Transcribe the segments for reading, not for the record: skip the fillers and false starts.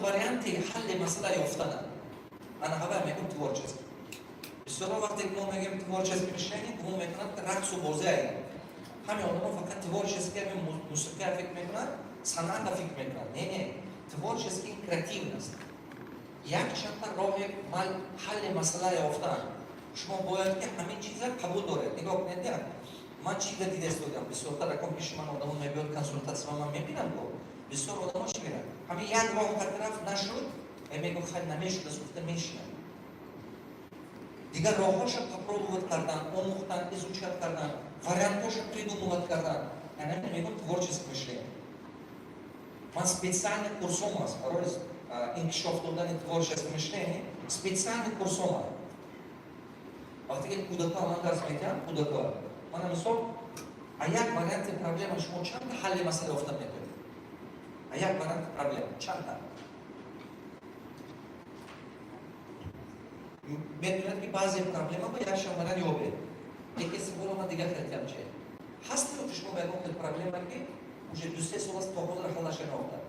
Варианти ҳалли масъала ёфтана, ана ҳава мегӯм творчество. Бисёро вақте ки мо мегӯем творчество мышление, гумон мекунанд, ки рақсу бозӣ. Ҳамин одамо фақат творческий ҳамин мусиқия фикр мекунанд, санъата фикр мекунанд. Не, не, творческий креативность, якчанда роҳи ҳалли масъала ёфтан. Шумо бояд ки ҳамин чиза қабул доред. Нигоҳ кунед, ман чиза дида истодам: бисёртар акон пеши ман одамо мебиёд консултатсия, ман мебинам, ко бисёр одамо чӣ мегӯянд: ҳамин як роҳ рафт, нашуд, мегӯ, хай, намешудааст, гуфта мешинам. Дигар роҳҳоша попробовать кардан, омӯхтан, изучать кардан, вариантҳоша придумывать кардан. Яъне мегӯм творческое мышление. Ман специальный курсом аст барои инкишоф додани творческое мышление, специальный курсом аст. Вақте ки кӯдакҳо ман дарс медиҳам, кӯдакҳо мана мисол, а як варианти проблема шумо чанда ҳалли масъала ёфта метавонед? А як варианти проблема чанда метавонед, ки баъзе проблема ба якшам вариант ёбед? Лекин савола ман дигар хел че ҳаст, ки шумо ба ягон хел проблема, ки уже 2-3 сол аст, то ҳозир ҳаллаша наёфтад?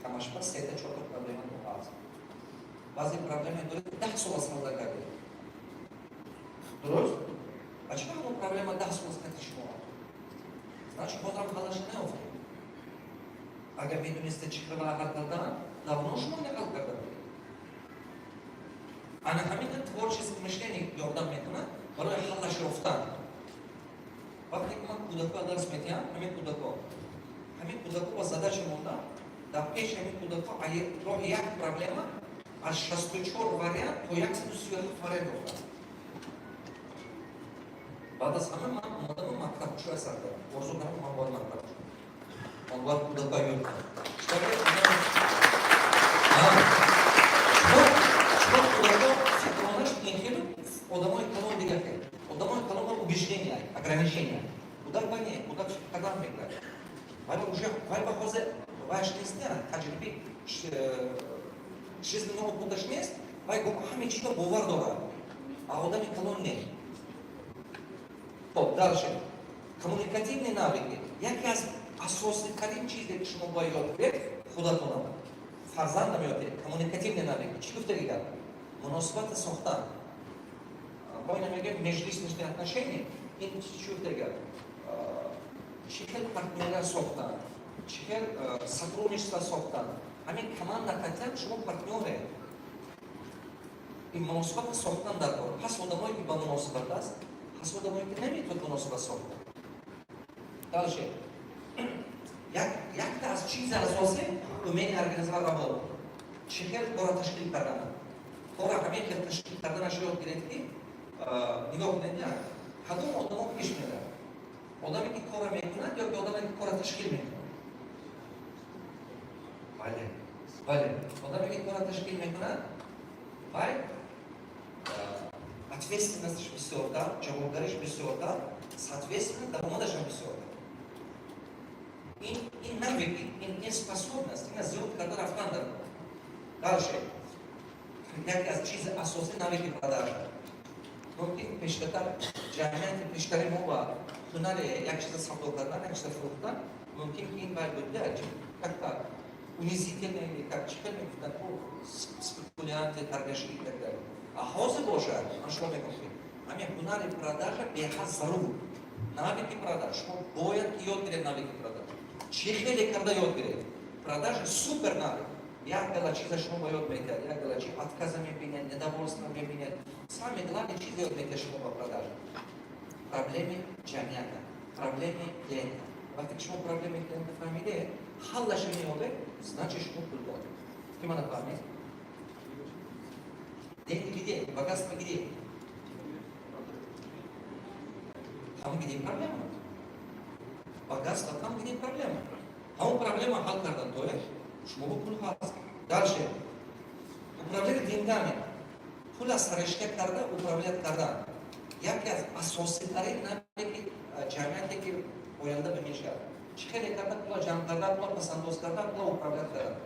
Камашба сета, чорта проблема ҳаст. Баъзе проблема доред, 10 сол аст ҳал накардед. Дуруст? А чиба ҳамон проблема 10 сол аст қати шумо? Значит, ҳозирам ҳаллаша наёфтед. Агар медонистед, чӣ хел ҳал кардан, давно шумо не ҳал карда будед. Ана ҳамин творческое мышление ёрдам мекунад барои ҳаллаш ёфтан. Вақте ки ман кӯдакҳо дарс медиҳам, ҳамин кӯдакҳо ба задача мондам, дар пеши ҳамин кӯдакҳо роҳи як проблема аз 64 вариант то 137 вариант ёфтам. Баъд аз ҳама ман омадаму мактабкушоя сар кардам. Орзу кардам, ман бояд мактаб кушоям, ман бояд кӯдакҳо ёд кунам. Шумо кӯдакҳо фикронаш ин хелу, одамои калон дигар хел. Одамои калон убеждения, ограничения, кӯдак ба не, кӯдак фикр кардан мекунад. Вай уже, вай ба ҳозир вайш нест, таҷриби жизненный опыташ нест, вай ҳаме чизо бовар дорад, а одами калон не. Хоб, дальше, коммуникативные навыки. Яке аз асоситарин чизе, ки шумо бояд ёд гиред, худатонам, фарзандам ёд гиред, коммуникативные навыки. Чӣ гуфтаги гап? Муносибата сохтан. Мо ина мегӯем межличностные отношения. Ин чӣ гуфтаги гап? Чӣ хел партнёра сохтан, чӣ хел сотрудничество сохтан, ҳамин команда катян шумо партнёре. Ин муносибата сохтан дар кор. Ҳаст одамое, ки ба муносибат аст, ҳаст одамое, ки наметавонад муносибат сохтан. Дальше, якта аз чизи асосӣ умение организовать работу. Чӣ хел кора ташкил кардан, кора ҳамин хел ташкил карданаш ёд гиред, ки нигоҳ кунед, кадом одамо пеш мерад: одаме, ки кора мекунад, ё ки одаме, ки кора ташкил мекунад? Бале, одаме, ки кора ташкил мекунад, вай ответственностьш бисёртар, ҷавобгариш бисёртар, соответственно, даромадашам бисёртар. Ин навыки, ин способность, ина зиёд карда рафтан дар. Дальше, яке аз чизи асосӣ навыки продажа. Мумкин пештартар ҷамъияти пештари мо ба ҳунари як чиза савдо кардан, як чиза фурӯхтан, мумкин ки ин вай буда как-то унизительно или как, чӣ хел мегуфтанд, спекулянты, торгаши и так далее. А ҳозир бошад, ман шумо мегӯям, ки ҳамин ҳунари продажа беҳад зарур. Навыки продаж шумо бояд ки ёд гиред. Навыки продаж чӣ хеле карда ёд гиред? Продажа супер навык. Як гала чиза шумо ба ёд мекард, як гала чи отказа мебинед, недовольство мебинед. Самое главное, чиз ёд мекард шумо ба продажа: проблеми ҷамъията, проблеми клиента. Вақте ки шумо проблеми клиента фаҳмидед, ҳаллаша меёбед, значит, шумо пул доред. Ки мана фаҳмед? Деньги где? Богатство где? Там, где проблема. Богатство там, где проблема. Ҳамон проблема ҳал кардан то шумо бо пул ҳаст. Дальше, управление деньгами. Пула саришта карда управлять кардан яке аз асоситарин навыки ҷамъияте, ки оянда ба мешавад. Чӣ хеле карда пула ҷамъ карда, пула пасандоз карда, пула управлять кардан,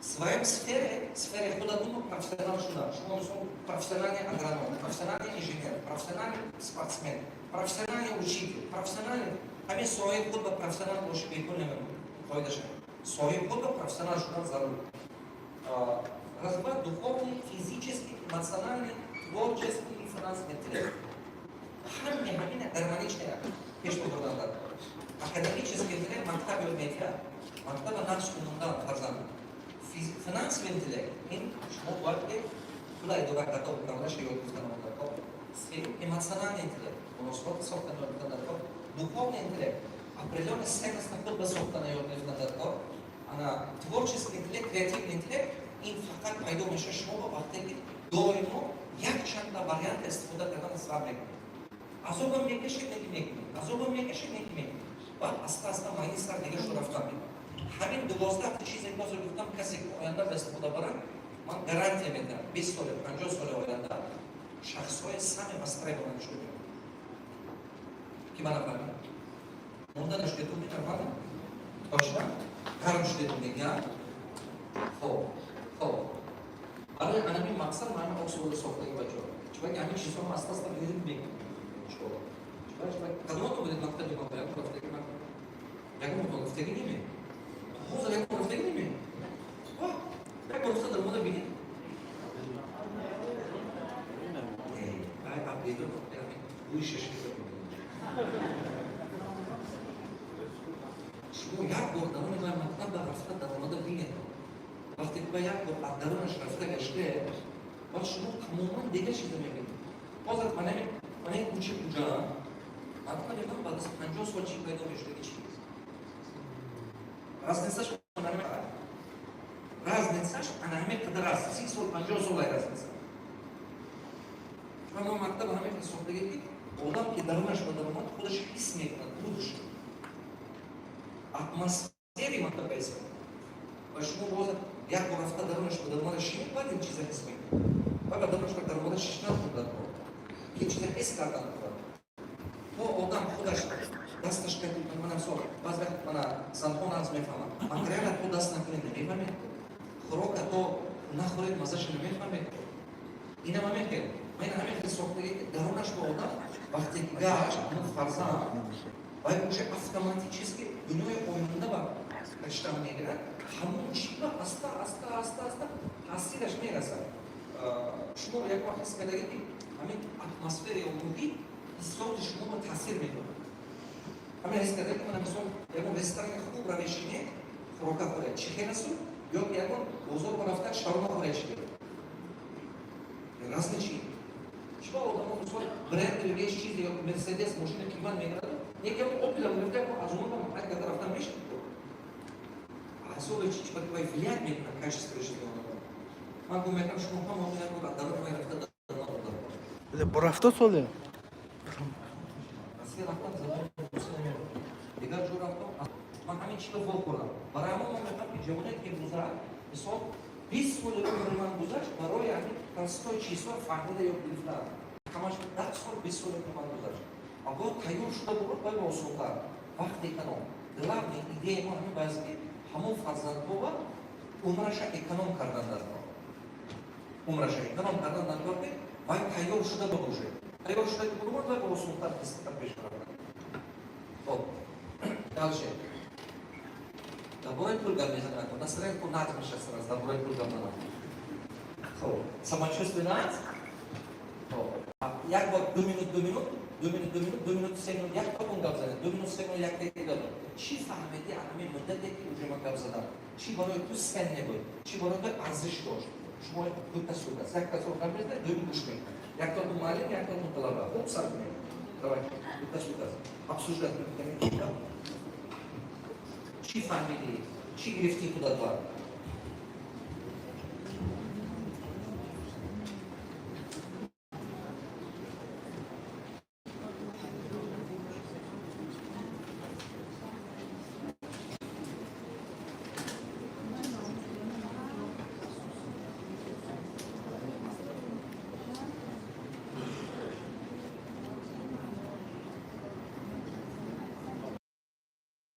своем сфере, сфере худатон профессионал шудан. Шумо, мисол, профессиональный агроном, профессиональный инженер, профессиональный спортсмен, профессиональный учитель, профессиональный, ҳамин соҳаи худ ба профессионал боши, бепул намемонад. Қоидаша соҳиб худ ва профессионал шудан зарур. Развивать духовный, физический, эмоциональный, творческий и финансовый интеллект. Ҳаме ҳамина гармоничная пеш бурдан дар академический интеллект. Мактаб ёд метиҳад, мактаба нақш кунондан фарзанд. Финансовый интеллект ин шумо бояд ки пула идора карда, управляша ёд гирифтан дар кор. Эмоциональный интеллект, муносибати сохтан ёд гирифтан дар кор. Духовный интеллект, определенный ценность худ ба сохтана ёд гирифтан дар кор. Ана творческий интеллект, креативный интеллект, ин фақат пайдо мешавад шумо ба вақте ки доимо якчанда вариант истифода кардан сабаб мекунед. Азобам мекашед, неки мекунед, азобам мекашед, неки мекунед, баъд аста аста майни сар дига шуд, рафтан мекунад. Ҳамин 12-та чизе ки ҳозир гуфтам, касе ки оянда ба истифода барад, ман гарантия медиҳам, 20 соли, 50 соли оянда шахсҳои самый востребованный шуда. Ки мана фаҳмид, монда нашудетун, нормально, точно гарм шудетун мегӯям. Хоб, барои анамин мақсад ман ҳамин Оксфордо сохтаги, бачаҳо. Чунки ҳамин чизҳо аста аста вирд мекунад. Кадоматон будед мактаби ман? Ягон рафтаги мактаб? Ягон рафтаги неме? Ҳозир ягон рафтаги неме? Як бор рафта дар мода бинед. Ай, берун бӯи шашки. Шумо як бор даруни вай мактаб рафта даромада бинед. Вақте ки ба як бор аз дарунаш рафта гаште, баъд шумо тамоман дигар чиза мебинед. Ҳозир мана ин кӯча куҷа? Ман намедонам, баъд аз 50 сол чӣ пайдо мешудаги чиз. Разницаш разницаш ана ҳамин қадар аст, 30 сол, 50 сол ай разница. Чун мо мактаб ҳамин хел сохтагӣ, ки одам ки дарунаш ба даромад, худаш ҳис мекунад, будущее, атмосфери мактаб ҳис мекунад. Ва шумо боз як бор рафта дарунаш ба даромада шинед, баъд ин чиза ҳис мекунед. Баъд ба дарунаш ба даромада шишнан дар кор, ки ин чиза ҳис кардан. То одам худаш дасташ кати, мана мисол, баъз вақт мана занҳо нағз мефаҳманд: материала то даст накунед, намефаҳмед, хӯрока то нахӯред, мазаша намефаҳмед. Инам ҳамин хел, ман ҳамин хел сохтагӣ, ки дарунаш ба одам вақте ки гашт, ҳамун фарзанд вай уже автоматически дунёи оянда ба гаштан мегирад, ҳамун чӣ ба аста аста аста аста таъсираш мерасад. Шумо як вақт ҳис кардагӣ, ки ҳамин атмосфера ё муҳит ҳиссоти шумо ба таъсир мекунад? Ҳамин ҳис карда, ки мана мисол, ягон ресторани хуб равешинед, хӯрока хӯред, чӣ хел асу, ё ки ягон бозор ба рафта шаурма хӯред, чӣ хел разни чӣ? Чиба одамо, мисол, брендовый вещь, чизе ё Мерседес мошина қимат мегирад, неки ягон Опела гирифта, ягон арзон ба ҳай карда рафтан мешавад? Ҳисоби чи? Чиба ки вай влиять мекунад качество жизни одамо. Ман гум мекунам, шумо ҳам як бор дарун вай рафта. Бо рафта соле. Россия рафтам, забони русӣ намедонам, дигар ҷо рафтам, ман ҳамин чизро вохӯрдам. Барои ҳамон ман мехоҳам, ки ҷавоне ки имрӯза, мисол, 20 соли умри ман гузашт барои ҳамин простой чизҳо фаҳмида ёд гирифтан. Камаш 10 сол, 20 соли умри ман гузашт. А бояд тайёр шуда бурад, бояд осонтар, вақт эконом. Главный идея мо ҳамин бояд, ки ҳамон фарзандҳо умраша эконом кардан дар кор, умраша эконом кардан дар кор, ки вай тайёр шуда бошад. Тайёр шуда ки бурумад, вай осонтар, тезтар пеш равад. Хоб, дальше дар бораи пул гап мезанам. Настроение пул нағз мешавад сразу дар бораи пул гап занам. Хоб, самочувствие нағз. Хоб, як бор 2 минут, 2 минут, 2 минут, 2 минут, 2 минут, 3 минут, як тотон гап занед, 2 минут, 3 минут, як гап. Чӣ фаҳмидӣ аз ҳамин муддате, ки уже ман гап задам? Чӣ барои ту ценный буд, чӣ барои ту арзиш дошт? Шумо ду кас аст, як кас гап мезанад, дуюм гӯш мекунад. Як тотон муаллим, як тотон талаба. Хуб, сар кунед, давайте ду кас, ду кас обсуждать кунед. Чӣ фаҳмидӣ, чӣ гирифтӣ худат?